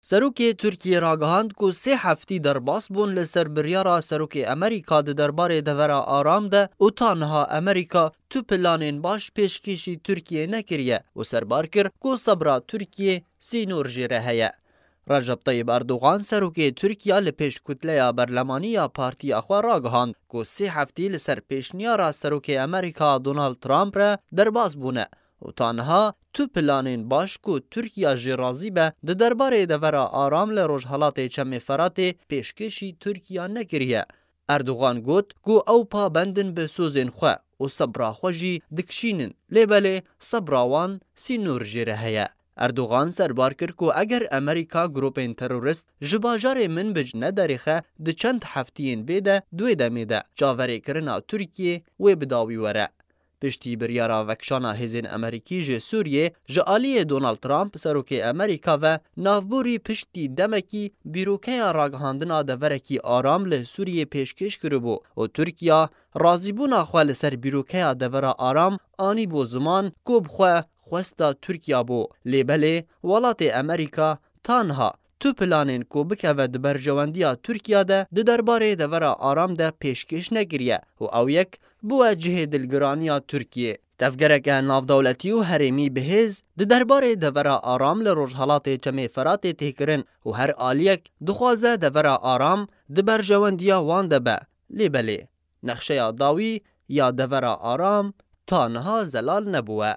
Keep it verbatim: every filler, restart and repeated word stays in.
Serokê Tirkiyê ragihand ku sê heftî derbas bûn li ser biryara Serokê Amerîka di derbarê devera aram de û ta niha Amerîka tu planên baş pêşkêşî Tirkiyê nekiriye û serbar kir ku sebra Tirkiyê sînor jê re heye. Recep Tayyip Erdogan, serokê Tirkiya, li pêş kutleya berlemanî ya partiya xwe ragihand ku sê heftî li ser pêşniyara serokê Amerîka Donald Trump re derbas bûne û ta niha tu planên baş ku Tirkiya jê razî be di derbarê devera aram li rojhelatê Çemê Feratê pêşkêşî Tirkiya nekiriye. Erdogan got ku ew pabend in bi sozên xwe û sebra xwe jî dikişînin, lê belê sebra wan sînor jê re heye. Erdogan serbar kir ku eger Amerîka grûpên terorist ji bajarê Minbic nederêxe, di çend heftiyên bê de di wê demê de çaverêkirina Tirkiyê wê bi dawî were. Piştî biryara vekişana hêzên Amerîkî ji Sûriyê, ji aliyê Donald Trump, serokê Amerîka ve navborî piştî demekî bîrokeya ragihandina deverekî aram li Sûriyê pêşkêş kiribû û Tirkiya razîbûna xwe li ser bîrokeya devera aram anîbû ziman ku bi xwe xwesta Tirkiya bû. Lê belê welatê Amerîka ta niha tu planên ku bikeve di berjewendiya Tirkiya de di derbarê devera aram de pêşkêş nekiriye û ew yek bûye cihê dilgiraniya Tirkiyê. Tevgereke navdewletî û herêmî bihêz di derbarê devera aram li rojhelatê Çemê Feratê tê kirin û her aliyek dixwaze devera aram di berjewendiya wan de be. Lê belê, nexşeya dawî ya devera aram ta niha zelal nebûye.